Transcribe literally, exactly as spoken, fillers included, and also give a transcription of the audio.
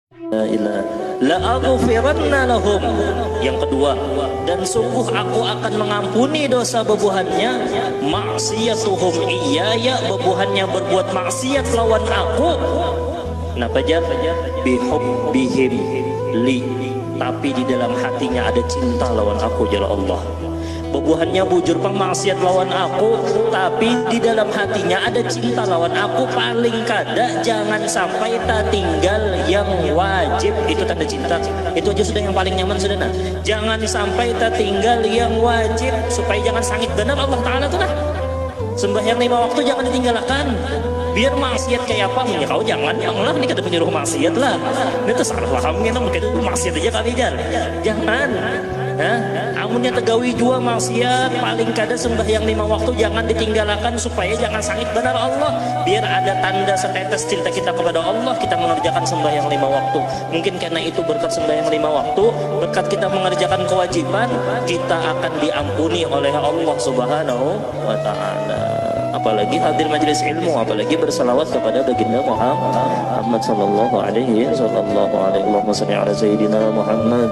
La ilaha la aghfiranna lahum. Yang kedua, dan sungguh aku akan mengampuni dosa bebuhannya, maksiatuhum iyaya, bebuhannya berbuat maksiat lawan aku. Napa jar? Bihubbihim li. Tapi di dalam hatinya ada cinta lawan aku, jar Allah. Bebuhannya bujur pang maksiat lawan aku, tapi di dalam hatinya ada cinta lawan aku. Paling kada jangan sampai tatinggal yang wajib. Itu tanda cinta. Itu aja sudah yang paling nyaman sudah nah. Jangan sampai tatinggal yang wajib, supaya jangan sangit benar Allah Ta'ala tuh nah. Sembahyang lima waktu jangan ditinggalakan. Biar maksiat kayak apa, ya kau jangan yang lah, ini kada menyuruh maksiat lah. Ini terserah lah kamu, ini mungkin maksiat aja kali jar. Jangan. Nah, amunnya tegawi jua maksiat, paling kada sembahyang lima waktu jangan ditinggalakan supaya jangan sangit benar Allah. Biar ada tanda setetes cinta kita kepada Allah, kita mengerjakan sembahyang lima waktu. Mungkin karena itu berkat sembahyang lima waktu, berkat kita mengerjakan kewajiban, kita akan diampuni oleh Allah Subhanahu wa Ta'ala. Apalagi hadir majelis ilmu, apalagi bersalawat kepada baginda Muhammad sallallahu alaihi sallallahu alaihi. Allahumma salli ala sayyidina Muhammad.